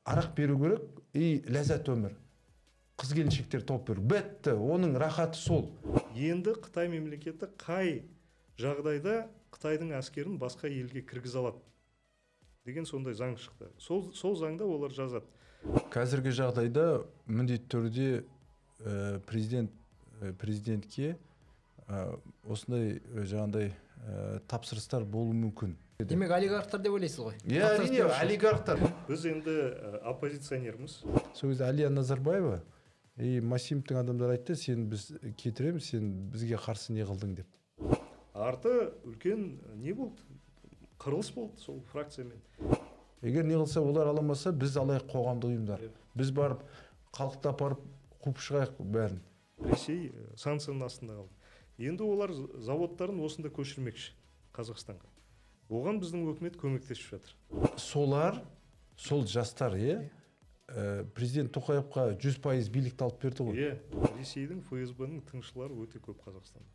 Арақ беру керек и ләззат өмір. Қыз келіншектер тауып беру. Бітті, оның рахаты сол. Енді Қытай мемлекеті қай жағдайда Қытайдың әскерін басқа елге кіргізе алады деген сондай заң шықты. Сол заңда олар жазады. Қазіргі жағдайда міндетті түрде президентке осындай жаңағыдай тапсырыстар болуы мүмкін. Демек, олигархтар деп ойлайсыз ғой? Иә, әрине, олигархтар. Біз енді оппозиционерміз. Сол кезде Әлия Назарбаева и Масимовтың адамдары айтты, сен біз кетіреміз, сен бізге қарсы не қылдың деп. Арты үлкен не болды? Қырылыс болды сол фракциямен. Егер не қылса, олар аламаса, біз алайық қоғамдық ұйымдар. Біз барып, халықты апарып, қуып шығайық бәрін. Ресей санкцияның астында қалды. Енді олар заводтарын осында көшірмекші Қазақстанға. Оған біздің өкімет көмектесіп жатыр. Солар, сол жастар, президент Тоқаевқа 100% билікті алып берді ғой. Иә, Ресейдің ФСБ-ның тыңшылары өте көп Қазақстанда.